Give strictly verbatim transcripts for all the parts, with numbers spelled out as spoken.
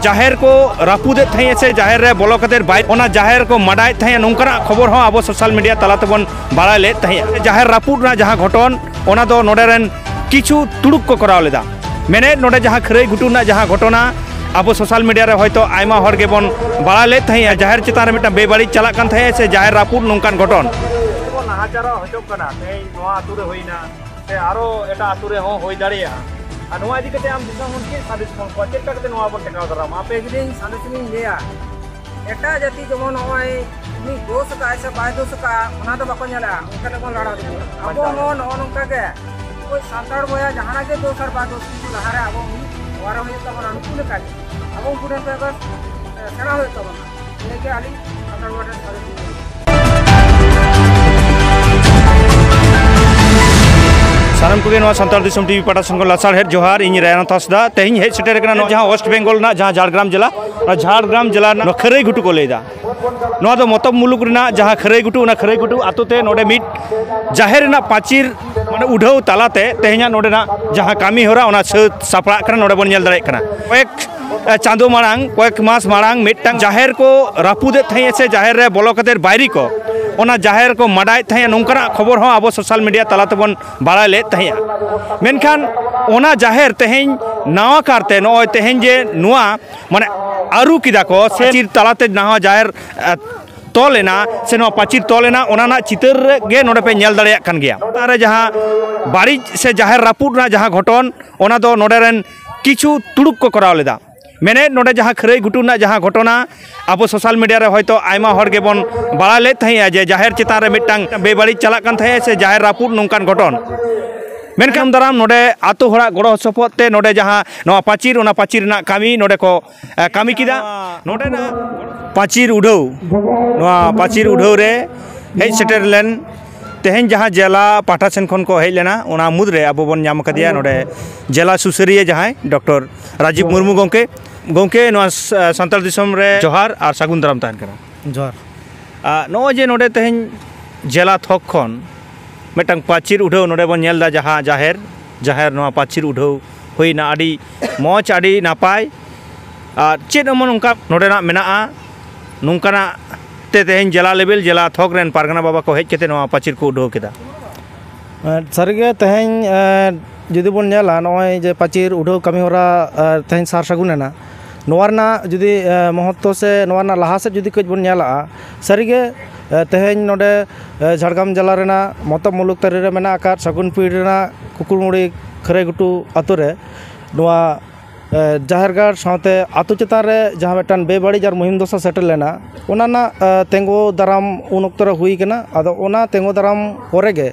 ᱡᱟᱦᱮᱨ ᱠᱚ ᱨᱟᱹᱯᱩᱫᱮᱫ ᱛᱟᱦᱮᱸᱫᱼᱟ ᱥᱮ ᱡᱟᱦᱮᱨ ᱨᱮ ᱵᱚᱞᱚ ᱠᱟᱛᱮ ᱵᱟᱭ, ᱚᱱᱟ ᱡᱟᱦᱮᱨ ᱠᱚ ᱢᱟᱰᱟᱭᱮᱫ ᱛᱟᱦᱮᱸᱫᱼᱟ, ᱱᱚᱝᱠᱟᱱᱟᱜ ᱠᱷᱚᱵᱚᱨ ᱦᱚᱸ ᱟᱵᱚ ᱥᱳᱥᱟᱞ ᱢᱤᱰᱤᱭᱟ ᱛᱟᱞᱟ ᱛᱮᱵᱚᱱ ᱵᱟᱲᱟᱭ ᱞᱮᱫ ᱛᱟᱦᱮᱸᱫᱼᱟ᱾ ᱡᱟᱦᱮᱨ ᱨᱟᱹᱯᱩᱫ ᱨᱮᱱᱟᱜ ᱡᱟᱦᱟᱸ ᱜᱷᱚᱴᱚᱱ, ᱚᱱᱟ ᱫᱚ ᱱᱚᱰᱮ ᱨᱮᱱ ᱠᱤᱪᱷᱩ ᱛᱩᱲᱩᱠ ᱠᱚ ᱠᱚᱨᱟᱣ ᱞᱮᱫᱟ᱾ ᱢᱮᱱᱮᱫ, ᱱᱚᱰᱮ ᱡᱟᱦᱟᱸ ᱠᱷᱟᱹᱨᱟᱹᱭ ᱜᱷᱩᱴᱩ ᱨᱮᱱᱟᱜ ᱡᱟᱦᱟᱸ ᱜᱷᱚᱴᱚᱱᱟ, ᱟᱵᱚ ᱥᱳᱥᱟᱞ ᱢᱤᱰᱤᱭᱟ ᱨᱮ ᱦᱚᱭᱛᱳ ᱟᱭᱢᱟ ᱦᱚᱲ ᱜᱮᱵᱚᱱ ᱵᱟᱲᱟᱭ ᱞᱮᱫ ᱛᱟᱦᱮᱸᱫᱼᱟ, ᱡᱟᱦᱮᱨ ᱪᱮᱛᱟᱱ ᱨᱮ ᱢᱤᱫᱴᱟᱝ ᱵᱮᱵᱟᱹᱲᱤᱡ ᱪᱟᱞᱟᱜ ᱠᱟᱱ ᱛᱟᱦᱮᱸᱫᱼᱟ ᱥᱮ ᱡᱟᱦᱮᱨ ᱨᱟᱹᱯᱩᱫ ᱱᱚᱝᱠᱟᱱ ᱜᱷᱚᱴᱚᱱ᱾ ᱱᱟᱦᱟᱪᱟᱨ ᱦᱚᱪᱚᱜ ᱠᱟᱱᱟ, ᱛᱮᱦᱮᱧ ᱱᱚᱣᱟ ᱟᱹᱛᱩ ᱨᱮ ᱦᱩᱭᱱᱟ, ᱥᱮ ᱟᱨᱚ ᱮᱴᱟᱜ ᱟᱹᱛᱩ ᱨᱮᱦᱚᱸ ᱦᱩᱭ ᱫᱟᱲᱮᱭᱟᱜᱼᱟ᱾ ᱟᱨ ᱱᱚᱣᱟ ᱤᱫᱤ ᱠᱟᱛᱮ ᱟᱢ ᱫᱤᱥᱚᱢ ᱦᱚᱲ ᱪᱮᱫ ᱥᱟᱸᱫᱮᱥ ᱠᱚᱢ ᱠᱚᱣᱟ? ᱪᱮᱫ ᱞᱮᱠᱟ ᱠᱟᱛᱮ ᱱᱚᱣᱟ ᱵᱚᱱ ᱴᱮᱠᱟᱣ ᱫᱟᱨᱟᱢᱟ? ᱟᱯᱮ ᱜᱮᱞᱤᱧ ᱥᱟᱸᱫᱮᱥ ᱞᱤᱧ ᱞᱟᱹᱭᱟ, ᱮᱴᱟᱜ ᱡᱟᱹᱛᱤ ᱡᱮᱢᱚᱱ ᱱᱚᱜᱼᱚᱭ ᱩᱱᱤ ᱫᱳᱥ ᱟᱠᱟᱫᱼᱟᱭ ᱥᱮ ᱵᱟᱭ ᱫᱳᱥ ᱟᱠᱟᱫᱼᱟ, ᱚᱱᱟ ᱫᱚ ᱵᱟᱠᱚ ᱧᱮᱞᱟ᱾ ᱚᱱᱠᱟ ᱛᱮᱵᱚᱱ ᱞᱟᱲᱟᱣ ᱫᱟᱲᱮᱭᱟᱜᱼᱟ᱾ ᱟᱵᱚ ᱦᱚᱸ ᱱᱚᱜᱼᱚ ᱱᱚᱝᱠᱟ ᱜᱮ ᱚᱠᱚᱭ ᱥᱟᱱᱛᱟᱲ ᱵᱚᱭᱦᱟ ᱡᱟᱦᱟᱸᱱᱟᱜ ᱜᱮ ᱫᱳᱥ ᱟᱨ ᱵᱟᱭ ᱫᱳᱥ, ᱠᱤᱱᱛᱩ ᱞᱟᱦᱟᱨᱮ ᱟᱵᱚ ᱩᱱᱤ ᱚᱣᱟᱨ ᱦᱩᱭᱩᱜ ᱛᱟᱵᱚᱱᱟ, ᱱᱩᱠᱩ ᱞᱮᱠᱟ ᱜᱮ ᱟᱵᱚ ᱩᱱᱠᱩ ᱴᱷᱮᱱ ᱠᱷᱚᱱ ᱵᱟᱥ ᱥᱮᱬᱟ ᱦᱩᱭᱩᱜ ᱛᱟᱵᱚᱱᱟ᱾ ᱤᱱᱟᱹᱜᱮ ᱟᱹᱞᱤᱧ ᱥᱟᱱᱛᱟᱲ ᱵᱚᱭᱦᱟ ᱴᱷᱮᱱ ᱥᱟᱸᱫᱮᱥ ᱞᱤᱧ ᱮᱢᱟ᱾ ᱥᱟᱱᱟᱢ ᱠᱚᱜᱮ ᱱᱚᱣᱟ ᱥᱟᱱᱛᱟᱲ ᱫᱤᱥᱚᱢ ᱴᱤᱵᱷᱤ ᱯᱟᱦᱴᱟ ᱥᱮᱱ ᱠᱷᱚᱱ ᱞᱟᱥᱟᱲᱦᱮᱫ ᱡᱚᱦᱟᱨ᱾ ᱤᱧ ᱨᱟᱭᱱᱟᱛᱷ ᱦᱟᱸᱥᱫᱟ᱾ ᱛᱮᱦᱮᱧ ᱦᱮᱡ ᱥᱮᱴᱮᱨ ᱟᱠᱟᱱᱟ ᱱᱚᱣᱟ ᱡᱟᱦᱟᱸ ᱳᱭᱮᱥᱴ ᱵᱮᱝᱜᱚᱞ ᱨᱮᱱᱟᱜ ᱡᱟᱦᱟᱸ ᱡᱷᱟᱲᱜᱨᱟᱢ ᱡᱮᱞᱟ, ᱚᱱᱟ ᱡᱷᱟᱲᱜᱨᱟᱢ ᱡᱮᱞᱟ ᱨᱮᱱᱟᱜ ᱱᱚᱣᱟ ᱠᱷᱟᱹᱨᱟᱹᱭ ᱜᱷᱩᱴᱩ ᱠᱚ ᱞᱟᱹᱭᱫᱟ᱾ ᱱᱚᱣᱟ ᱫᱚ ᱢᱚᱛᱚᱵ ᱢᱩᱞᱩᱠ ᱨᱮᱱᱟᱜ ᱡᱟᱦᱟᱸ ᱠᱷᱟᱹᱨᱟᱹᱭ ᱜᱷᱩᱴᱩ, ᱚᱱᱟ ᱠᱷᱟᱹᱨᱟᱹᱭ ᱜᱷᱩᱴᱩ ᱟᱛᱳ ᱛᱮ ᱱᱚᱰᱮ ᱢᱤᱫ ᱡᱟᱦᱮᱨ ᱨᱮᱱᱟᱜ ᱯᱟᱹᱪᱤᱨ, ᱢᱟᱱᱮ, ᱩᱰᱷᱟᱹᱣ ᱛᱟᱞᱟᱛᱮ ᱛᱮᱦᱮᱧᱟᱜ ᱱᱚᱰᱮᱱᱟᱜ ᱡᱟᱦᱟᱸ ᱠᱟᱹᱢᱤ ᱦᱚᱨᱟ, ᱚᱱᱟ ᱥᱟᱹᱛ ᱥᱟᱯᱲᱟᱜ ᱠᱟᱱᱟ, ᱱᱚᱰᱮ ᱵᱚᱱ ᱧᱮᱞ ᱫᱟᱲᱮᱭᱟᱜ ᱠᱟᱱᱟ᱾ ᱠᱚᱭᱮᱠ, ᱮ, ᱪᱟᱸᱫᱳ ᱢᱟᱲᱟᱝ, ᱠᱚᱭᱮᱠ ᱢᱟᱥ ᱢᱟᱲᱟᱝ ᱢᱤᱫᱴᱟᱝ ᱡᱟᱦᱮᱨ ᱠᱚ ᱨᱟᱹᱯᱩᱫᱮᱫ ᱛᱟᱦᱮᱸᱫ ᱥᱮ ᱡᱟᱦᱮᱨ ᱨᱮ ᱵᱚᱞᱚ ᱠᱟᱛᱮ ᱵᱟᱭᱨᱤ ᱠᱚ, ᱚᱱᱟ ᱡᱟᱦᱮᱨ ᱠᱚ ᱢᱟᱰᱟᱭᱮᱫ ᱛᱟᱦᱮᱸᱫ, ᱱᱚᱝᱠᱟᱱᱟᱜ ᱠᱷᱚᱵᱚᱨ ᱦᱚᱸ ᱟᱵᱚ ᱥᱳᱥᱟᱞ ᱢᱤᱰᱤᱭᱟ ᱛᱟᱞᱟ ᱛᱮᱵᱚᱱ ᱵᱟᱲᱟᱭ ᱞᱮᱫ ᱛᱟᱦᱮᱸᱫᱼᱟ᱾ ᱢᱮᱱᱠᱷᱟᱱ ᱚᱱᱟ ᱡᱟᱦᱮᱨ ᱛᱮᱦᱮᱧ ᱱᱟᱣᱟ ᱠᱟᱨᱛᱮ ᱱᱚᱜᱼᱚᱭ ᱛᱮᱦᱮᱧ ᱡᱮ ᱱᱚᱣᱟ, ᱢᱟᱱᱮ, ᱟᱹᱨᱩ ᱠᱮᱫᱟ ᱠᱚ ᱥᱮ ᱪᱤᱨ ᱛᱟᱞᱟᱛᱮ ᱱᱟᱣᱟ ᱡᱟᱦᱮᱨ, ᱮ, ᱛᱚᱞ ᱮᱱᱟ ᱥᱮ ᱱᱚᱣᱟ ᱯᱟᱹᱪᱤᱨ ᱛᱚᱞ ᱮᱱᱟ, ᱚᱱᱟ ᱨᱮᱱᱟᱜ ᱪᱤᱛᱟᱹᱨ ᱜᱮ ᱱᱚᱰᱮ ᱯᱮ ᱧᱮᱞ ᱫᱟᱲᱮᱭᱟᱜ ᱠᱟᱱ ᱜᱮᱭᱟ᱾ ᱚᱱᱟ ᱨᱮ ᱡᱟᱦᱟᱸ ᱵᱟᱹᱲᱤᱡ ᱥᱮ ᱡᱟᱦᱮᱨ ᱨᱟᱹᱯᱩᱫ ᱨᱮᱱᱟᱜ ᱡᱟᱦᱟᱸ ᱜᱷᱚᱴᱚᱱ, ᱚᱱᱟ ᱫᱚ ᱱᱚᱰᱮ ᱨᱮᱱ ᱠᱤᱪᱷᱩ ᱛᱩᱲᱩᱠ ᱠᱚ ᱠᱚᱨᱟᱣ ᱞᱮᱫᱟ᱾ ᱢᱮᱱᱮᱫ, ᱱᱚᱰᱮ ᱡᱟᱦᱟᱸ ᱠᱷᱟᱹᱨᱟᱹᱭ ᱜᱷᱩᱴᱩ ᱨᱮᱱᱟᱜ ᱡᱟᱦᱟᱸ ᱜᱷᱚᱴᱚᱱᱟ, ᱟᱵᱚ ᱥᱳᱥᱟᱞ ᱢᱤᱰᱤᱭᱟ ᱨᱮ ᱦᱚᱭᱛᱳ ᱟᱭᱢᱟ ᱦᱚᱲ ᱜᱮᱵᱚᱱ ᱵᱟᱲᱟᱭ ᱞᱮᱫ ᱛᱟᱦᱮᱸᱫᱼᱟ ᱡᱮ ᱡᱟᱦᱮᱨ ᱪᱮᱛᱟᱱ ᱨᱮ ᱢᱤᱫᱴᱟᱝ ᱵᱮᱵᱟᱹᱲᱤᱡ ᱪᱟᱞᱟᱜ ᱠᱟᱱ ᱛᱟᱦᱮᱸᱫ ᱥᱮ ᱡᱟᱦᱮᱨ ᱨᱟᱹᱯᱩᱫ ᱱᱚᱝᱠᱟᱱ ᱜᱷᱚᱴᱚᱱ᱾ ᱢᱮᱱᱠᱷᱟᱱ ᱫᱟᱨᱟᱢ ᱱᱚᱰᱮ ᱟᱛᱳ ᱦᱚᱲᱟᱜ ᱜᱚᱲᱚ ᱥᱚᱯᱚᱦᱚᱫ ᱛᱮ ᱱᱚᱰᱮ ᱡᱟᱦᱟᱸ ᱱᱚᱣᱟ ᱯᱟᱹᱪᱤᱨ, ᱚᱱᱟ ᱯᱟᱹᱪᱤᱨ ᱨᱮᱱᱟᱜ ᱠᱟᱹᱢᱤ ᱱᱚᱰᱮ ᱠᱚ, ᱮ, ᱠᱟᱹᱢᱤ ᱠᱮᱫᱟ᱾ ᱱᱚᱰᱮᱱᱟᱜ ᱯᱟᱹᱪᱤᱨ ᱩᱰᱷᱟᱹᱣ, ᱱᱚᱣᱟ ᱯᱟᱹᱪᱤᱨ ᱩᱰᱷᱟᱹᱣ ᱨᱮ ᱦᱮᱡ ᱥᱮᱴᱮᱨ ᱞᱮᱱ ᱛᱮᱦᱮᱧ ᱡᱟᱦᱟᱸ ᱡᱮᱞᱟ ᱯᱟᱦᱴᱟ ᱥᱮᱱ ᱠᱷᱚᱱ ᱠᱚ ᱦᱮᱡ ᱞᱮᱱᱟ, ᱚᱱᱟ ᱢᱩᱫᱽᱨᱮ ᱟᱵᱚ ᱵᱚᱱ ᱧᱟᱢ ᱟᱠᱟᱫᱮᱭᱟ ᱱᱚᱰᱮ ᱡᱮᱞᱟ ᱥᱩᱥᱟᱹᱨᱤᱭᱟᱹ ᱡᱟᱦᱟᱸᱭ ᱰᱚᱠᱴᱚᱨ ᱨᱟᱡᱤᱵᱽ ᱢᱩᱨᱢᱩ ᱜᱚᱢᱠᱮ᱾ ᱜᱚᱢᱠᱮ, ᱱᱚᱣᱟ ᱥᱟ-, ᱥᱟᱱᱛᱟᱲ ᱫᱤᱥᱚᱢ ᱨᱮ ᱡᱚᱦᱟᱨ ᱟᱨ ᱥᱟᱹᱜᱩᱱ ᱫᱟᱨᱟᱢ ᱛᱟᱦᱮᱱ ᱠᱟᱱᱟ᱾ ᱡᱚᱦᱟᱨ᱾ ᱟᱨ ᱱᱚᱜᱼᱚᱭ ᱡᱮ ᱱᱚᱰᱮ ᱛᱮᱦᱮᱧ ᱡᱮᱞᱟ ᱛᱷᱚᱠ ᱠᱷᱚᱱ ᱢᱤᱫᱴᱟᱝ ᱯᱟᱹᱪᱤᱨ ᱩᱰᱷᱟᱹᱣ ᱱᱚᱰᱮ ᱵᱚᱱ ᱧᱮᱞ ᱮᱫᱟ, ᱡᱟᱦᱟᱸ ᱡᱟᱦᱮᱨ, ᱡᱟᱦᱮᱨ ᱱᱚᱣᱟ ᱯᱟᱹᱪᱤᱨ ᱩᱰᱷᱟᱹᱣ ᱦᱩᱭᱱᱟ, ᱟᱹᱰᱤ ᱢᱚᱡᱽ, ᱟᱹᱰᱤ ᱱᱟᱯᱟᱭ᱾ ᱟᱨ ᱪᱮᱫ ᱮᱢᱚᱱ ᱚᱱᱠᱟ ᱱᱚᱰᱮᱱᱟᱜ ᱢᱮᱱᱟᱜᱼᱟ, ᱱᱚᱝᱠᱟᱱᱟᱜ ᱛᱮ ᱛᱮᱦᱮᱧ ᱡᱮᱞᱟ ᱞᱮᱵᱮᱞ, ᱡᱮᱞᱟ ᱛᱷᱚᱠ ᱨᱮᱱ ᱯᱟᱨᱜᱟᱱᱟ ᱵᱟᱵᱟ ᱠᱚ ᱦᱮᱡ ᱠᱟᱛᱮ ᱱᱚᱣᱟ ᱯᱟᱹᱪᱤᱨ ᱠᱚ ᱩᱰᱷᱟᱹᱣ ᱠᱮᱫᱟ? ᱮᱸ, ᱥᱟᱹᱨᱤᱜᱮ ᱛᱮᱦᱮᱧ, ᱮᱸ, ᱡᱩᱫᱤ ᱵᱚᱱ ᱧᱮᱞᱟ, ᱱᱚᱜᱼᱚᱭ ᱡᱮ ᱯᱟᱹᱪᱤᱨ ᱩᱰᱷᱟᱹᱣ ᱠᱟᱹᱢᱤ ᱦᱚᱨᱟ, ᱮᱸ, ᱛᱮᱦᱮᱧ ᱥᱟᱨ ᱥᱟᱹᱜᱩᱱ ᱮᱱᱟ, ᱱᱚᱣᱟ ᱨᱮᱱᱟᱜ ᱡᱩᱫᱤ, ᱮᱸ, ᱢᱚᱦᱚᱛᱛᱚ ᱥᱮ ᱱᱚᱣᱟ ᱨᱮᱱᱟᱜ ᱞᱟᱦᱟ ᱥᱮᱫ ᱡᱩᱫᱤ ᱠᱟᱹᱡ ᱵᱚᱱ ᱧᱮᱞᱟᱜᱼᱟ, ᱥᱟᱹᱨᱤᱜᱮ, ᱮᱸ, ᱛᱮᱦᱮᱧ ᱱᱚᱰᱮ, ᱮᱸ, ᱡᱷᱟᱲᱜᱨᱟᱢ ᱡᱮᱞᱟ ᱨᱮᱱᱟᱜ ᱢᱚᱛᱚᱵ ᱢᱩᱞᱩᱠ ᱛᱟᱹᱨᱤ ᱨᱮ ᱢᱮᱱᱟᱜ ᱟᱠᱟᱫ ᱥᱟᱹᱜᱩᱱ ᱯᱤᱲ ᱨᱮᱱᱟᱜ ᱠᱩᱠᱩᱲᱢᱩᱲᱤ ᱠᱷᱟᱹᱨᱟᱹᱭ ᱜᱷᱩᱴᱩ ᱟᱛᱳ ᱨᱮ ᱱᱚᱣᱟ ᱮ, ᱡᱟᱦᱮᱨ ᱜᱟᱲ ᱥᱟᱶᱛᱮ ᱟᱛᱳ ᱪᱮᱛᱟᱱ ᱨᱮ ᱡᱟᱦᱟᱸ ᱢᱤᱫᱴᱟᱝ ᱵᱮᱵᱟᱹᱲᱤᱡ ᱟᱨ ᱢᱩᱦᱤᱢ ᱫᱚᱥᱟ ᱥᱮᱴᱮᱨ ᱞᱮᱱᱟ, ᱚᱱᱟ ᱨᱮᱱᱟᱜ, ᱮ, ᱛᱮᱸᱜᱳ ᱫᱟᱨᱟᱢ ᱩᱱ ᱚᱠᱛᱚ ᱨᱮ ᱦᱩᱭ ᱠᱟᱱᱟ᱾ ᱟᱫᱚ ᱚᱱᱟ ᱛᱮᱸᱜᱳ ᱫᱟᱨᱟᱢ ᱯᱚᱨᱮ ᱜᱮ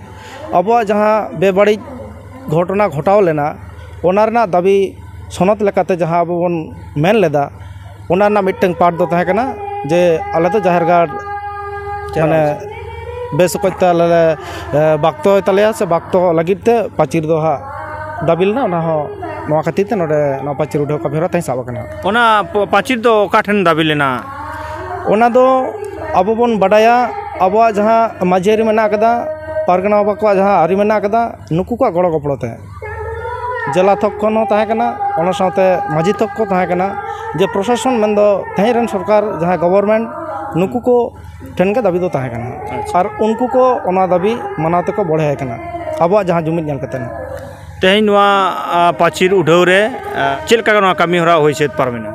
ᱟᱵᱚᱣᱟᱜ ᱡᱟᱦᱟᱸ ᱵᱮᱵᱟᱹᱲᱤᱡ ᱜᱷᱚᱴᱚᱱᱟ ᱜᱷᱚᱴᱟᱣ ᱞᱮᱱᱟ, ᱚᱱᱟ ᱨᱮᱱᱟᱜ ᱫᱟᱹᱵᱤ ᱥᱚᱱᱚᱛ ᱞᱮᱠᱟᱛᱮ ᱡᱟᱦᱟᱸ ᱟᱵᱚ ᱵᱚᱱ ᱢᱮᱱ ᱞᱮᱫᱟ, ᱚᱱᱟ ᱨᱮᱱᱟᱜ ᱢᱤᱫᱴᱟᱝ ᱯᱟᱨᱴ ᱫᱚ ᱛᱟᱦᱮᱸ ᱠᱟᱱᱟ ᱡᱮ ᱟᱞᱮ ᱫᱚ ᱡᱟᱦᱮᱨ ᱜᱟᱲ ᱪᱮᱫᱟᱜ ᱢᱟᱱᱮ ᱵᱟᱝ? ᱵᱮᱥ ᱚᱠᱚᱡ ᱛᱮ ᱟᱞᱮ ᱞᱮ, ᱮ, ᱵᱟᱠᱛᱚᱭ ᱛᱟᱞᱮᱭᱟ ᱥᱮ ᱵᱟᱠᱛᱚ ᱞᱟᱹᱜᱤᱫ ᱛᱮ ᱯᱟᱹᱪᱤᱨ ᱫᱚ ᱦᱟᱸᱜ ᱫᱟᱹᱵᱤ ᱞᱮᱱᱟ᱾ ᱚᱱᱟ ᱦᱚᱸ, ᱱᱚᱣᱟ ᱠᱷᱟᱹᱛᱤᱨ ᱛᱮ ᱱᱚᱰᱮ ᱱᱚᱣᱟ ᱯᱟᱹᱪᱤᱨ ᱩᱰᱷᱟᱹᱣ ᱠᱟᱹᱢᱤ ᱦᱚᱨᱟ ᱛᱮᱦᱮᱧ ᱥᱟᱵ ᱟᱠᱟᱱᱟ᱾ ᱚᱱᱟ ᱯ-, ᱯᱟᱹᱪᱤᱨ ᱫᱚ ᱚᱠᱟ ᱴᱷᱮᱱ ᱫᱟᱹᱵᱤ ᱞᱮᱱᱟ? ᱚᱱᱟ ᱫᱚ ᱟᱵᱚ ᱵᱚᱱ ᱵᱟᱰᱟᱭᱟ, ᱟᱵᱚᱣᱟᱜ ᱡᱟᱦᱟᱸ ᱢᱟᱹᱡᱷᱤ ᱟᱹᱨᱤ ᱢᱮᱱᱟᱜ ᱟᱠᱟᱫᱟ, ᱯᱟᱨᱜᱟᱱᱟ ᱵᱟᱵᱟ ᱠᱚᱣᱟᱜ ᱡᱟᱦᱟᱸ ᱟᱹᱨᱤ ᱢᱮᱱᱟᱜ ᱟᱠᱟᱫᱟ, ᱱᱩᱠᱩ ᱠᱚᱣᱟᱜ ᱜᱚᱲᱚ ᱜᱚᱯᱚᱲᱚ ᱛᱮ ᱡᱮᱞᱟ ᱛᱷᱚᱠ ᱠᱷᱚᱱ ᱦᱚᱸ ᱛᱟᱦᱮᱸ ᱠᱟᱱᱟ, ᱚᱱᱟ ᱥᱟᱶᱛᱮ ᱢᱟᱹᱡᱷᱤ ᱛᱷᱚᱠ ᱠᱚ ᱛᱟᱦᱮᱸ ᱠᱟᱱᱟ, ᱡᱮ ᱯᱨᱚᱥᱟᱥᱚᱱ ᱢᱮᱱᱫᱚ ᱛᱮᱦᱮᱧ ᱨᱮᱱ ᱥᱚᱨᱠᱟᱨ ᱡᱟᱦᱟᱸᱭ ᱜᱚᱵᱷᱚᱨᱱᱢᱮᱱᱴ, ᱱᱩᱠᱩ ᱠᱚ ᱴᱷᱮᱱ ᱜᱮ ᱫᱟᱹᱵᱤ ᱫᱚ ᱛᱟᱦᱮᱸ ᱠᱟᱱᱟ᱾ ᱟᱪᱪᱷᱟ᱾ ᱟᱨ ᱩᱱᱠᱩ ᱠᱚ ᱚᱱᱟ ᱫᱟᱹᱵᱤ ᱢᱟᱱᱟᱣ ᱛᱮᱠᱚ ᱵᱚᱲᱦᱮ ᱟᱠᱟᱱᱟ, ᱟᱵᱚᱣᱟᱜ ᱡᱟᱦᱟᱸ ᱡᱩᱢᱤᱫ ᱧᱮᱞ ᱠᱟᱛᱮ᱾ ᱛᱮᱦᱮᱧ ᱱᱚᱣᱟ, ᱟ, ᱯᱟᱹᱪᱤᱨ ᱩᱰᱷᱟᱹᱣ ᱨᱮ, ᱟ, ᱪᱮᱫ ᱞᱮᱠᱟ ᱱᱚᱣᱟ ᱠᱟᱹᱢᱤ ᱦᱚᱨᱟ ᱦᱩᱭ ᱥᱟᱹᱛ ᱯᱟᱨᱚᱢᱮᱱᱟ?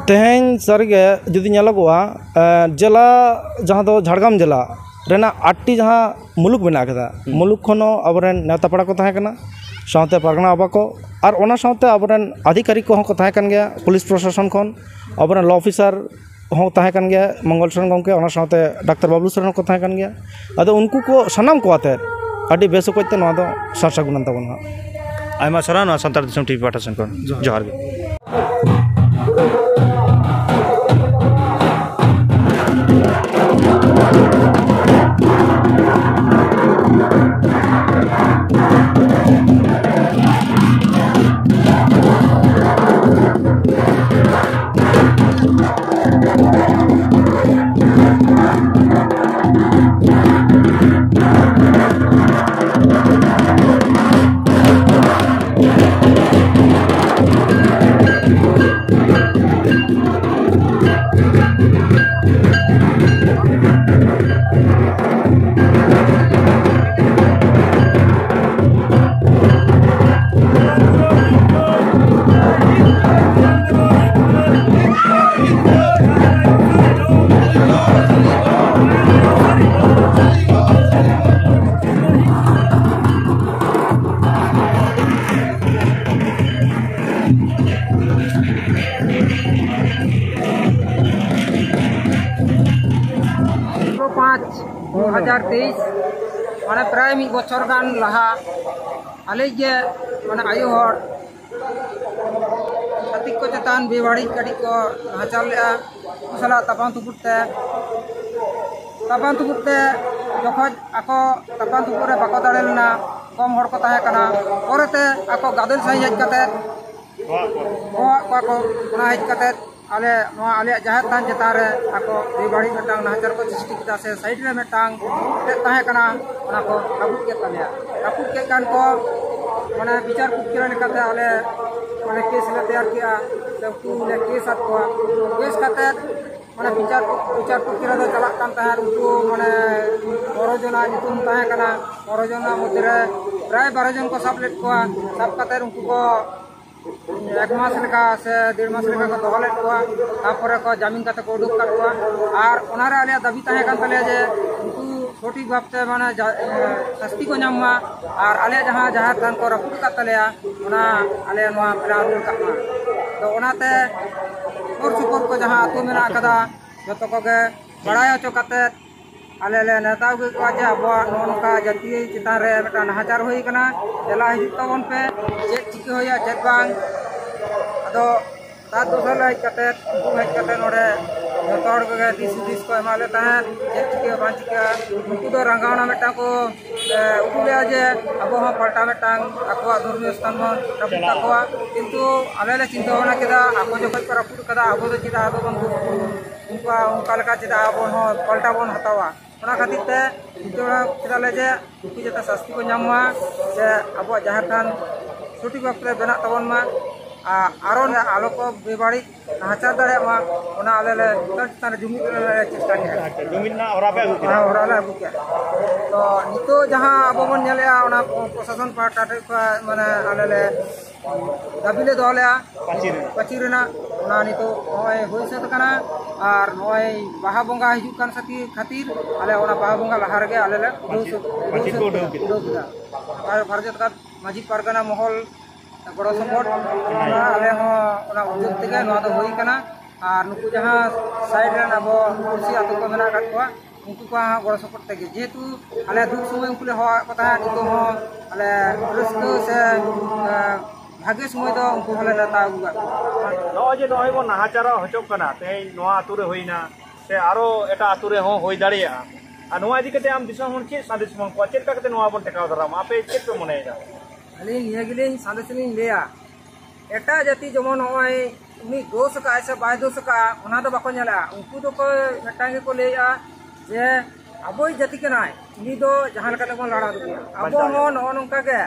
ᱛᱮᱦᱮᱧ ᱥᱟᱹᱨᱤᱜᱮ ᱡᱩᱫᱤ ᱧᱮᱞᱚᱜᱚᱜᱼᱟ, ᱮ, ᱡᱮᱞᱟ, ᱡᱟᱦᱟᱸ ᱫᱚ ᱡᱷᱟᱲᱜᱨᱟᱢ ᱡᱮᱞᱟ ᱨᱮᱱᱟᱜ ᱟᱴᱴᱤ ᱡᱟᱦᱟᱸ ᱢᱩᱞᱩᱠ ᱢᱮᱱᱟᱜ ᱟᱠᱟᱫᱟ, ᱦᱩᱸ᱾ ᱢᱩᱞᱩᱠ ᱠᱷᱚᱱ ᱦᱚᱸ ᱟᱵᱚᱨᱮᱱ ᱱᱮᱣᱛᱟ ᱯᱮᱲᱟ ᱠᱚ ᱛᱟᱦᱮᱸ ᱠᱟᱱᱟ, ᱥᱟᱶᱛᱮ ᱯᱟᱨᱜᱟᱱᱟ ᱵᱟᱵᱟ ᱠᱚ, ᱟᱨ ᱚᱱᱟ ᱥᱟᱶᱛᱮ ᱟᱵᱚᱨᱮᱱ ᱟᱫᱷᱤᱠᱟᱨᱤᱠ ᱠᱚᱦᱚᱸ ᱠᱚ ᱛᱟᱦᱮᱸ ᱠᱟᱱ ᱜᱮᱭᱟ, ᱯᱩᱞᱤᱥ ᱯᱨᱚᱥᱟᱥᱚᱱ ᱠᱷᱚᱱ ᱟᱵᱚᱨᱮᱱ ᱞᱚ ᱚᱯᱷᱤᱥᱟᱨ ᱦᱚᱸ ᱛᱟᱦᱮᱸ ᱠᱟᱱ ᱜᱮᱭᱟ, ᱢᱚᱝᱜᱚᱞ ᱥᱚᱨᱮᱱ ᱜᱚᱢᱠᱮ, ᱚᱱᱟ ᱥᱟᱶᱛᱮ ᱰᱟᱠᱛᱟᱨ ᱵᱟᱵᱞᱩ ᱥᱚᱨᱮᱱ ᱦᱚᱸᱠᱚ ᱛᱟᱦᱮᱸ ᱠᱟᱱ ᱜᱮᱭᱟ᱾ ᱟᱫᱚ ᱩᱱᱠᱩ ᱠᱚ ᱥᱟᱱᱟᱢ ᱠᱚ ᱟᱛᱮ ᱟᱹᱰᱤ ᱵᱮᱥ ᱚᱠᱚᱡ ᱛᱮ ᱱᱚᱣᱟ ᱫᱚ ᱥᱟᱨ ᱥᱟᱹᱜᱩᱱ ᱮᱱ ᱛᱟᱵᱚᱱᱟ ᱦᱟᱸᱜ᱾ ᱟᱭᱢᱟ ᱥᱟᱨᱦᱟᱣ ᱱᱚᱣᱟ ᱥᱟᱱᱛᱟᱲ ᱫᱤᱥᱚᱢ ᱴᱤᱵᱷᱤ ᱯᱟᱦᱴᱟ ᱥᱮᱱ ᱠᱷᱚᱱ᱾ ᱡᱚᱦᱟᱨ᱾ ᱡᱚᱦᱟᱨ ᱜᱮ᱾ ᱯᱟᱸᱪ ᱫᱩ ᱦᱟᱡᱟᱨ ᱛᱮᱭᱤᱥ, ᱢᱟᱱᱮ ᱯᱨᱟᱭ ᱢᱤᱫ ᱵᱚᱪᱷᱚᱨ ᱜᱟᱱ ᱞᱟᱦᱟ ᱟᱞᱮ ᱜᱮ, ᱢᱟᱱᱮ ᱟᱭᱳ ᱦᱚᱲ ᱪᱷᱟᱹᱛᱤᱠ ᱠᱚ ᱪᱮᱛᱟᱱ ᱵᱮᱵᱟᱹᱲᱤᱡ ᱠᱟᱹᱴᱤᱡ ᱠᱚ ᱱᱟᱦᱟᱪᱟᱨ ᱞᱮᱫᱼᱟ᱾ ᱩᱱᱠᱩ ᱥᱟᱞᱟᱜ ᱛᱟᱯᱟᱢ ᱛᱩᱯᱩᱫ ᱛᱮ, ᱛᱟᱯᱟᱢ ᱛᱩᱯᱩᱫ ᱛᱮ ᱡᱚᱠᱷᱚᱱ ᱟᱠᱚ ᱛᱟᱯᱟᱢ ᱛᱩᱯᱩᱫ ᱨᱮ ᱵᱟᱠᱚ ᱫᱟᱲᱮ ᱞᱮᱱᱟ, ᱠᱚᱢ ᱦᱚᱲ ᱠᱚ ᱛᱟᱦᱮᱸ ᱠᱟᱱᱟ, ᱯᱚᱨᱮᱛᱮ ᱟᱠᱚ ᱜᱟᱫᱮᱞ ᱥᱟᱺᱦᱤᱡ ᱦᱮᱡ ᱠᱟᱛᱮ ᱦᱚᱦᱚᱣᱟᱫ ᱠᱚᱣᱟ ᱠᱚ᱾ ᱚᱱᱟ ᱦᱮᱡ ᱠᱟᱛᱮ ᱟᱞᱮ ᱱᱚᱣᱟ ᱟᱞᱮᱭᱟᱜ ᱡᱟᱦᱮᱨ ᱛᱷᱟᱱ ᱪᱮᱛᱟᱱ ᱨᱮ ᱟᱠᱚ ᱵᱮᱵᱟᱹᱲᱤᱡ ᱢᱤᱫᱴᱟᱝ ᱱᱟᱦᱟᱪᱟᱨ ᱠᱚ ᱥᱨᱤᱥᱴᱤ ᱠᱮᱫᱟ, ᱥᱮ ᱥᱟᱭᱤᱰ ᱨᱮ ᱢᱤᱫᱴᱟᱝ ᱪᱮᱫ ᱛᱟᱦᱮᱸ ᱠᱟᱱᱟ, ᱚᱱᱟ ᱠᱚ ᱨᱟᱹᱯᱩᱫ ᱠᱮᱫ ᱛᱟᱞᱮᱭᱟ᱾ ᱨᱟᱹᱯᱩᱫ ᱠᱮᱫ ᱠᱷᱟᱱ ᱠᱚ, ᱢᱟᱱᱮ ᱵᱤᱪᱟᱹᱨ ᱯᱨᱚᱠᱨᱤᱭᱟ ᱞᱮᱠᱟᱛᱮ ᱟᱞᱮ ᱚᱸᱰᱮ ᱠᱮᱥ ᱞᱮ ᱛᱮᱭᱟᱨ ᱠᱮᱜᱼᱟ, ᱥᱮ ᱩᱱᱠᱩ ᱞᱮ ᱠᱮᱥ ᱟᱫ ᱠᱚᱣᱟ᱾ ᱠᱮᱥ ᱠᱟᱛᱮ ᱢᱟᱱᱮ ᱵᱤᱪᱟᱹᱨ, ᱵᱤᱪᱟᱹᱨ ᱯᱨᱚᱠᱨᱤᱭᱟ ᱫᱚ ᱪᱟᱞᱟᱜ ᱠᱟᱱ ᱛᱟᱦᱮᱸᱫ᱾ ᱩᱱᱠᱩ ᱢᱟᱱᱮ ᱯᱚᱱᱨᱚ ᱡᱚᱱᱟᱜ ᱧᱩᱛᱩᱢ ᱛᱟᱦᱮᱸ ᱠᱟᱱᱟ, ᱯᱚᱱᱨᱚ ᱡᱚᱱᱟᱜ ᱢᱚᱫᱽᱫᱷᱮ ᱨᱮ ᱯᱨᱟᱭ ᱵᱟᱨᱚ ᱡᱚᱱ ᱠᱚ ᱥᱟᱵ ᱞᱮᱫ ᱠᱚᱣᱟ᱾ ᱥᱟᱵ ᱠᱟᱛᱮ ᱩᱱᱠᱩ ᱠᱚ ᱮᱠ ᱢᱟᱥ ᱞᱮᱠᱟ ᱥᱮ ᱰᱮᱲ ᱢᱟᱥ ᱞᱮᱠᱟ ᱠᱚ ᱫᱚᱦᱚ ᱞᱮᱫ ᱠᱚᱣᱟ, ᱛᱟᱨᱯᱚᱨᱮ ᱠᱚ ᱡᱟᱢᱤᱱ ᱠᱟᱛᱮ ᱠᱚ ᱩᱰᱩᱠ ᱠᱟᱜ ᱠᱚᱣᱟ᱾ ᱟᱨ ᱚᱱᱟᱨᱮ ᱟᱞᱮᱭᱟᱜ ᱫᱟᱹᱵᱤ ᱛᱟᱦᱮᱸ ᱠᱟᱱ ᱛᱟᱞᱮᱭᱟ ᱡᱮ ᱩᱱᱠᱩ ᱥᱚᱴᱷᱤᱠ ᱵᱷᱟᱵᱛᱮ ᱢᱟᱱᱮ ᱡᱟ-, ᱮ, ᱥᱟᱹᱥᱛᱤ ᱠᱚ ᱧᱟᱢ ᱢᱟ, ᱟᱨ ᱟᱞᱮᱭᱟᱜ ᱡᱟᱦᱟᱸ ᱡᱟᱦᱮᱨ ᱛᱷᱟᱱ ᱠᱚ ᱨᱟᱹᱯᱩᱫ ᱟᱠᱟᱫ ᱛᱟᱞᱮᱭᱟ, ᱚᱱᱟ ᱟᱞᱮ ᱱᱚᱣᱟ ᱯᱮᱲᱟ ᱨᱩᱣᱟᱹᱲ ᱠᱟᱜ ᱢᱟ᱾ ᱛᱚ ᱚᱱᱟᱛᱮ ᱥᱩᱨ ᱥᱩᱯᱩᱨ ᱠᱚ ᱡᱟᱦᱟᱸ ᱟᱹᱛᱩ ᱢᱮᱱᱟᱜ ᱟᱠᱟᱫᱟ, ᱡᱚᱛᱚ ᱠᱚᱜᱮ ᱵᱟᱲᱟᱭ ᱦᱚᱪᱚ ᱠᱟᱛᱮ ᱟᱞᱮ ᱞᱮ ᱱᱮᱣᱛᱟ ᱟᱹᱜᱩᱭᱮᱫ ᱠᱚᱣᱟ ᱡᱮ ᱟᱵᱚᱣᱟᱜ ᱱᱚᱜᱼᱚ ᱱᱚᱝᱠᱟ ᱡᱟᱹᱛᱤ ᱪᱮᱛᱟᱱ ᱨᱮ ᱢᱤᱫᱴᱟᱝ ᱱᱟᱦᱟᱪᱟᱨ ᱦᱩᱭ ᱟᱠᱟᱱᱟ, ᱫᱮᱞᱟ ᱦᱤᱡᱩᱜ ᱛᱟᱵᱚᱱ ᱯᱮ, ᱪᱮᱫ ᱪᱤᱠᱟᱹ ᱦᱩᱭᱩᱜᱼᱟ ᱪᱮᱫ ᱵᱟᱝ᱾ ᱟᱫᱚ ᱛᱟᱨ ᱫᱚᱥᱟᱨ ᱦᱤᱞᱳᱜ ᱦᱮᱡ ᱠᱟᱛᱮ, ᱩᱱᱠᱩ ᱦᱮᱡ ᱠᱟᱛᱮ ᱱᱚᱰᱮ ᱡᱚᱛᱚ ᱦᱚᱲ ᱠᱚᱜᱮ ᱫᱤᱥ ᱦᱩᱫᱤᱥ ᱠᱚ ᱮᱢᱟᱫ ᱞᱮ ᱛᱟᱦᱮᱸᱫ, ᱪᱮᱫ ᱪᱤᱠᱟᱹ ᱵᱟᱝ ᱪᱤᱠᱟᱹᱜᱼᱟ᱾ ᱩᱱᱠᱩ ᱫᱚ ᱨᱟᱸᱜᱟᱣᱱᱟ ᱢᱤᱫᱴᱟᱝ ᱠᱚ, ᱮ, ᱩᱫᱩᱜ ᱞᱮᱫᱼᱟ ᱡᱮ ᱟᱵᱚ ᱦᱚᱸ ᱯᱟᱞᱴᱟ ᱢᱤᱫᱴᱟᱝ ᱟᱠᱚᱣᱟᱜ ᱫᱷᱚᱨᱢᱤᱭᱚ ᱥᱛᱷᱟᱱ ᱵᱚᱱ ᱨᱟᱹᱯᱩᱫ ᱛᱟᱠᱚᱣᱟ᱾ ᱠᱤᱱᱛᱩ ᱟᱞᱮ ᱞᱮ ᱪᱤᱱᱛᱟᱹ ᱵᱷᱟᱵᱽᱱᱟ ᱠᱮᱫᱟ, ᱟᱠᱚ ᱡᱚᱠᱷᱚᱱ ᱠᱚ ᱨᱟᱹᱯᱩᱫ ᱠᱟᱫᱟ, ᱟᱵᱚ ᱫᱚ ᱪᱮᱫᱟᱜ ᱟᱵᱚ ᱵᱚᱱ ᱩᱱᱠᱩᱣᱟᱜ ᱚᱱᱠᱟ ᱞᱮᱠᱟ ᱪᱮᱫᱟᱜ ᱟᱵᱚ ᱦᱚᱸ ᱯᱟᱞᱴᱟᱣ ᱵᱚᱱ ᱦᱟᱛᱟᱣᱟ? ᱚᱱᱟ ᱠᱷᱟᱹᱛᱤᱨ ᱛᱮ ᱪᱤᱱᱛᱟᱹ ᱵᱷᱟᱵᱽᱱᱟ ᱠᱮᱫᱟᱞᱮ ᱡᱮ ᱩᱱᱠᱩ ᱡᱟᱛᱮ ᱥᱟᱹᱥᱛᱤ ᱠᱚ ᱧᱟᱢ ᱢᱟ, ᱥᱮ ᱟᱵᱚᱣᱟᱜ ᱡᱟᱦᱮᱨ ᱛᱷᱟᱱ ᱥᱚᱴᱷᱤᱠ ᱵᱷᱟᱵᱽ ᱛᱮ ᱵᱮᱱᱟᱜ ᱛᱟᱵᱚᱱ ᱢᱟ, ᱟᱨ ᱟᱨᱚ ᱟᱞᱚ ᱠᱚ ᱵᱮᱵᱟᱹᱲᱤᱡ ᱱᱟᱦᱟᱪᱟᱨ ᱫᱟᱲᱮᱭᱟᱜ ᱢᱟ, ᱚᱱᱟ ᱟᱞᱮ ᱞᱮ ᱡᱚᱛᱚ ᱪᱮᱛᱟᱱ ᱨᱮ ᱡᱩᱢᱤᱫ ᱨᱮᱞᱮ ᱪᱮᱥᱴᱟ ᱠᱮᱫᱟ᱾ ᱟᱪᱪᱷᱟ, ᱡᱩᱢᱤᱫ ᱨᱮᱱᱟᱜ ᱦᱚᱨᱟ ᱯᱮ ᱟᱹᱜᱩ ᱠᱮᱫᱟ᱾ ᱦᱮᱸ, ᱦᱚᱨᱟ ᱞᱮ ᱟᱹᱜᱩ ᱠᱮᱫᱟ᱾ ᱛᱚ ᱱᱤᱛᱚᱜ ᱡᱟᱦᱟᱸ ᱟᱵᱚ ᱵᱚᱱ ᱧᱮᱞᱮᱫᱼᱟ, ᱚᱱᱟ ᱯᱨᱚᱥᱟᱥᱚᱱ ᱯᱟᱦᱴᱟ ᱴᱷᱮᱱ ᱠᱷᱚᱱ ᱢᱟᱱᱮ ᱟᱞᱮ ᱞᱮ ᱫᱟᱹᱵᱤ ᱞᱮ ᱫᱚᱦᱚ ᱞᱮᱫᱼᱟ ᱯᱟᱹᱪᱤᱨ ᱨᱮᱱᱟᱜ᱾ ᱯᱟᱹᱪᱤᱨ ᱨᱮᱱᱟᱜ, ᱚᱱᱟ ᱱᱤᱛᱚᱜ ᱱᱚᱜᱼᱚᱭ ᱦᱩᱭ ᱥᱟᱹᱛ ᱟᱠᱟᱱᱟ᱾ ᱟᱨ ᱱᱚᱜᱼᱚᱭ ᱵᱟᱦᱟ ᱵᱚᱸᱜᱟ ᱦᱤᱡᱩᱜ ᱠᱟᱱ ᱥᱟᱹᱛᱤ ᱠᱷᱟᱹᱛᱤᱨ ᱟᱞᱮ ᱚᱱᱟ ᱵᱟᱦᱟ ᱵᱚᱸᱜᱟ ᱞᱟᱦᱟ ᱨᱮᱜᱮ ᱟᱞᱮ ᱞᱮ ᱩᱰᱟᱹᱣ ᱥᱟᱹᱛ, ᱯᱟᱹᱪᱤᱨ ᱠᱚ ᱩᱰᱟᱹᱣ ᱠᱮᱫᱟ᱾ ᱩᱰᱟᱹᱣ ᱠᱮᱫᱟ᱾ ᱟᱨ ᱵᱷᱟᱨᱚᱛ ᱡᱟᱠᱟᱛ ᱢᱟᱹᱡᱷᱤ ᱯᱟᱨᱜᱟᱱᱟ ᱢᱚᱦᱚᱞ ᱜᱚᱲᱚ ᱥᱚᱯᱚᱦᱚᱫ ᱚᱱᱟ ᱟᱞᱮ ᱦᱚᱸ ᱚᱱᱟ ᱩᱫᱽᱫᱳᱜᱽ ᱛᱮᱜᱮ ᱱᱚᱣᱟ ᱫᱚ ᱦᱩᱭ ᱠᱟᱱᱟ᱾ ᱟᱨ ᱱᱩᱠᱩ ᱡᱟᱦᱟᱸ ᱥᱟᱭᱤᱰ ᱨᱮᱱ ᱟᱵᱚ ᱯᱩᱲᱥᱤ ᱟᱹᱛᱩ ᱠᱚ ᱢᱮᱱᱟᱜ ᱟᱠᱟᱫ ᱠᱚᱣᱟ, ᱩᱱᱠᱩ ᱠᱚᱣᱟᱜ ᱦᱚᱸ ᱜᱚᱲᱚ ᱥᱚᱯᱚᱦᱚᱫ ᱛᱮᱜᱮ, ᱡᱮᱦᱮᱛᱩ ᱟᱞᱮ ᱫᱩᱠ ᱥᱚᱢᱚᱭ ᱩᱱᱠᱩ ᱞᱮ ᱦᱚᱦᱚᱣᱟᱫ ᱠᱚ ᱛᱟᱦᱮᱸᱫ, ᱱᱤᱛᱚᱜ ᱦᱚᱸ ᱟᱞᱮ ᱨᱟᱹᱥᱠᱟᱹ ᱥᱮ ᱮᱸ, ᱵᱷᱟᱜᱮ ᱥᱚᱢᱚᱭ ᱫᱚ ᱩᱱᱠᱩ ᱦᱚᱸᱞᱮ ᱱᱮᱣᱛᱟ ᱟᱹᱜᱩ ᱠᱟᱜ ᱠᱚᱣᱟ᱾ ᱱᱚᱜᱼᱚᱭ ᱡᱮ ᱱᱚᱜᱼᱚᱭ ᱵᱚᱱ ᱱᱟᱦᱟᱪᱟᱨᱚᱜ ᱦᱚᱪᱚᱜ ᱠᱟᱱᱟ ᱛᱮᱦᱮᱧ ᱱᱚᱣᱟ ᱟᱹᱛᱩ ᱨᱮ ᱦᱩᱭᱱᱟ, ᱥᱮ ᱟᱨᱚ ᱮᱴᱟᱜ ᱟᱹᱛᱩ ᱨᱮᱦᱚᱸ ᱦᱩᱭ ᱫᱟᱲᱮᱭᱟᱜᱼᱟ, ᱟᱨ ᱱᱚᱣᱟ ᱤᱫᱤ ᱠᱟᱛᱮ ᱟᱢ ᱫᱤᱥᱚᱢ ᱦᱚᱲ ᱪᱮᱫ ᱥᱟᱸᱫᱮᱥ ᱮᱢ ᱮᱢᱟ ᱠᱚᱣᱟ? ᱪᱮᱫ ᱞᱮᱠᱟ ᱠᱟᱛᱮ ᱱᱚᱣᱟ ᱵᱚᱱ ᱴᱮᱠᱟᱣ ᱫᱟᱨᱟᱢᱟ? ᱟᱯᱮ ᱪᱮᱫ ᱯᱮ ᱢᱚᱱᱮᱭᱮᱫᱟ? ᱟᱹᱞᱤᱧ ᱱᱤᱭᱟᱹ ᱜᱮᱞᱤᱧ ᱥᱟᱸᱫᱮᱥ ᱞᱤᱧ ᱞᱟᱹᱭᱟ, ᱮᱴᱟᱜ ᱡᱟᱹᱛᱤ ᱡᱮᱢᱚᱱ ᱱᱚᱜᱼᱚᱭ ᱩᱱᱤ ᱫᱳᱥ ᱟᱠᱟᱫᱟᱭ ᱥᱮ ᱵᱟᱭ ᱫᱳᱥ ᱟᱠᱟᱫᱼᱟ, ᱚᱱᱟ ᱫᱚ ᱵᱟᱠᱚ ᱧᱮᱞᱟ᱾ ᱩᱱᱠᱩ ᱫᱚᱠᱚ ᱢᱤᱫᱴᱟᱝ ᱜᱮᱠᱚ ᱞᱟᱹᱭᱮᱫᱼᱟ ᱡᱮ ᱟᱵᱚᱭᱤᱡ ᱡᱟᱹᱛᱤ ᱠᱟᱱᱟᱭ, ᱩᱱᱤ ᱫᱚ ᱡᱟᱦᱟᱸ ᱞᱮᱠᱟ ᱛᱮᱵᱚᱱ ᱞᱟᱲᱟᱣ ᱫᱟᱲᱮᱭᱟᱜᱼᱟ᱾ ᱟᱵᱚ ᱵᱟᱧᱪᱟᱣ ᱦᱚᱸ ᱧᱟᱢᱚᱜᱼᱟ᱾ ᱱᱚᱜᱼᱚ ᱱᱚᱝᱠᱟ ᱜᱮ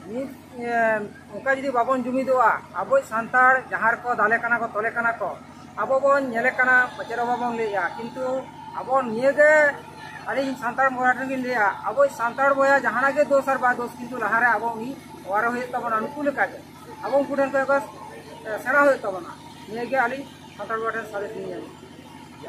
ᱢᱤᱫ, ᱮ, ᱚᱱᱠᱟ ᱡᱩᱫᱤ ᱵᱟᱵᱚᱱ ᱡᱩᱢᱤᱫᱚᱜᱼᱟ, ᱟᱵᱚᱭᱤᱡ ᱥᱟᱱᱛᱟᱲ ᱡᱟᱦᱟᱸ ᱨᱮᱠᱚ ᱫᱟᱞᱮ ᱠᱟᱱᱟ ᱠᱚ, ᱛᱚᱞᱮ ᱠᱟᱱᱟ ᱠᱚ, ᱟᱵᱚ ᱵᱚᱱ ᱧᱮᱞᱮ ᱠᱟᱱᱟ, ᱯᱟᱪᱮᱫ ᱦᱚᱸ ᱵᱟᱵᱚᱱ ᱞᱟᱹᱭᱮᱫᱼᱟ, ᱠᱤᱱᱛᱩ ᱟᱵᱚ ᱱᱤᱭᱟᱹ ᱜᱮ ᱟᱹᱞᱤᱧ ᱥᱟᱱᱛᱟᱲ ᱵᱚᱭᱦᱟ ᱴᱷᱮᱱ ᱞᱤᱧ ᱞᱟᱹᱭᱟ, ᱟᱵᱚᱭᱤᱡ ᱥᱟᱱᱛᱟᱲ ᱵᱚᱭᱦᱟ ᱡᱟᱦᱟᱱᱟᱜ ᱜᱮ ᱫᱳᱥ ᱟᱨ ᱵᱟᱭ ᱫᱳᱥ, ᱠᱤᱱᱛᱩ ᱞᱟᱦᱟᱨᱮ ᱟᱵᱚ ᱩᱱᱤ ᱚᱣᱟᱨᱚ ᱦᱩᱭᱩᱜ ᱛᱟᱵᱚᱱᱟ, ᱱᱩᱠᱩ ᱞᱮᱠᱟᱜᱮ ᱟᱵᱚ ᱩᱱᱠᱩ ᱴᱷᱮᱱ ᱠᱷᱚᱱ ᱠᱚ, ᱮ, ᱥᱮᱬᱟ ᱦᱩᱭᱩᱜ ᱛᱟᱵᱚᱱᱟ᱾ ᱱᱤᱭᱟᱹ ᱜᱮ ᱟᱹᱞᱤᱧ ᱥᱟᱱᱛᱟᱲ ᱵᱚᱭᱦᱟ ᱴᱷᱮᱱ ᱥᱟᱸᱫᱮᱥ ᱞᱤᱧ ᱮᱢᱟ᱾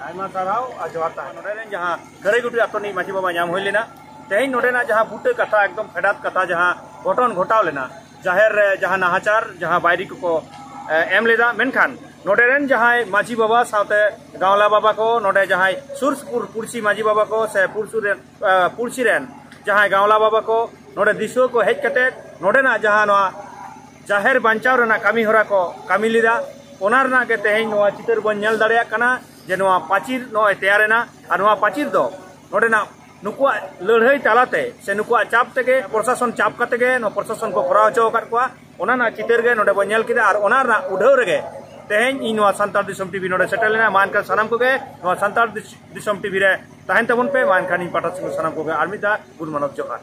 ᱟᱭᱢᱟ ᱥᱟᱨᱦᱟᱣ ᱟᱨ ᱡᱚᱦᱟᱨ ᱛᱟᱦᱮᱱᱟ᱾ ᱱᱚᱰᱮ ᱨᱮᱱ ᱡᱟᱦᱟᱸ ᱜᱷᱟᱹᱨᱟᱹᱭ ᱜᱷᱩᱴᱩ ᱟᱛᱳ ᱨᱤᱱᱤᱡ ᱢᱟᱹᱡᱷᱤ ᱵᱟᱵᱟ ᱧᱟᱢ ᱦᱩᱭ ᱞᱮᱱᱟ, ᱛᱮᱦᱮᱧ ᱱᱚᱰᱮᱱᱟᱜ ᱡᱟᱦᱟᱸ ᱵᱩᱴᱟᱹ ᱠᱟᱛᱷᱟ, ᱮᱠᱫᱚᱢ ᱯᱷᱮᱰᱟᱛ ᱠᱟᱛᱷᱟ, ᱡᱟᱦᱟᱸ ᱜᱷᱚᱴᱚᱱ ᱜᱷᱚᱴᱟᱣ ᱞᱮᱱᱟ, ᱡᱟᱦᱮᱨ ᱨᱮ ᱡᱟᱦᱟᱸ ᱱᱟᱦᱟᱪᱟᱨ, ᱡᱟᱦᱟᱸ ᱵᱟᱭᱨᱤ ᱠᱚᱠᱚ, ᱮ, ᱮᱢ ᱞᱮᱫᱟ, ᱢᱮᱱᱠᱷᱟᱱ ᱱᱚᱰᱮ ᱨᱮᱱ ᱡᱟᱦᱟᱸᱭ ᱢᱟᱹᱡᱷᱤ ᱵᱟᱵᱟ ᱥᱟᱶᱛᱮ ᱜᱟᱶᱞᱟ ᱵᱟᱵᱟ ᱠᱚ, ᱱᱚᱰᱮ ᱡᱟᱦᱟᱸᱭ ᱥᱩᱨ ᱥᱩᱯᱩᱨ ᱯᱩᱲᱥᱤ ᱢᱟᱹᱡᱷᱤ ᱵᱟᱵᱟ ᱠᱚ ᱥᱮ ᱯᱩᱲᱥᱩ ᱨᱮᱱ, ᱮ, ᱯᱩᱲᱥᱤ ᱨᱮᱱ ᱡᱟᱦᱟᱸᱭ ᱜᱟᱶᱞᱟ ᱵᱟᱵᱟ ᱠᱚ ᱱᱚᱰᱮ ᱫᱤᱥᱩᱣᱟᱹ ᱠᱚ ᱦᱮᱡ ᱠᱟᱛᱮ ᱱᱚᱰᱮᱱᱟᱜ ᱡᱟᱦᱟᱸ ᱱᱚᱣᱟ ᱡᱟᱦᱮᱨ ᱵᱟᱧᱪᱟᱣ ᱨᱮᱱᱟᱜ ᱠᱟᱹᱢᱤ ᱦᱚᱨᱟ ᱠᱚ ᱠᱟᱹᱢᱤ ᱞᱮᱫᱟ, ᱚᱱᱟ ᱨᱮᱱᱟᱜ ᱜᱮ ᱛᱮᱦᱮᱧ ᱱᱚᱣᱟ ᱪᱤᱛᱟᱹᱨ ᱵᱚᱱ ᱧᱮᱞ ᱫᱟᱲᱮᱭᱟᱜ ᱠᱟᱱᱟ ᱡᱮ ᱱᱚᱣᱟ ᱯᱟᱹᱪᱤᱨ ᱱᱚᱜᱼᱚᱭ ᱛᱮᱭᱟᱨᱮᱱᱟ᱾ ᱟᱨ ᱱᱚᱣᱟ ᱯᱟᱹᱪᱤᱨ ᱫᱚ ᱱᱚᱰᱮᱱᱟᱜ ᱱᱩᱠᱩᱣᱟᱜ ᱞᱟᱹᱲᱦᱟᱹᱭ ᱛᱟᱞᱟᱛᱮ ᱥᱮ ᱱᱩᱠᱩᱣᱟᱜ ᱪᱟᱯ ᱛᱮᱜᱮ, ᱯᱨᱚᱥᱟᱥᱚᱱ ᱪᱟᱯ ᱠᱟᱛᱮ ᱜᱮ ᱱᱚᱣᱟ ᱯᱨᱚᱥᱟᱥᱚᱱ ᱠᱚ ᱠᱚᱨᱟᱣ ᱦᱚᱪᱚ ᱟᱠᱟᱫ ᱠᱚᱣᱟ᱾ ᱚᱱᱟ ᱨᱮᱱᱟᱜ ᱪᱤᱛᱟᱹᱨ ᱜᱮ ᱱᱚᱰᱮ ᱵᱚᱱ ᱧᱮᱞ ᱠᱮᱫᱟ᱾ ᱟᱨ ᱚᱱᱟ ᱨᱮᱱᱟᱜ ᱩᱰᱷᱟᱹᱣ ᱨᱮᱜᱮ ᱛᱮᱦᱮᱧ ᱤᱧ ᱱᱚᱣᱟ ᱥᱟᱱᱛᱟᱲ ᱫᱤᱥᱚᱢ ᱴᱤᱵᱷᱤ ᱱᱚᱰᱮ ᱥᱮᱴᱮᱨ ᱞᱮᱱᱟ᱾ ᱢᱟ ᱮᱱᱠᱷᱟᱱ ᱥᱟᱱᱟᱢ ᱠᱚᱜᱮ ᱱᱚᱣᱟ ᱥᱟᱱᱛᱟᱲ ᱫᱤᱥ-, ᱫᱤᱥᱚᱢ ᱴᱤᱵᱷᱤ ᱨᱮ ᱛᱟᱦᱮᱱ ᱛᱟᱵᱚᱱ ᱯᱮ᱾ ᱢᱟ ᱮᱱᱠᱷᱟᱱ ᱤᱧ ᱯᱟᱦᱴᱟ ᱥᱮᱫ ᱠᱷᱚᱱ ᱥᱟᱱᱟᱢ ᱠᱚᱜᱮ ᱟᱨ ᱢᱤᱫ ᱫᱷᱟᱣ ᱜᱩᱰ ᱢᱟᱱᱚᱛ, ᱡᱚᱦᱟᱨ᱾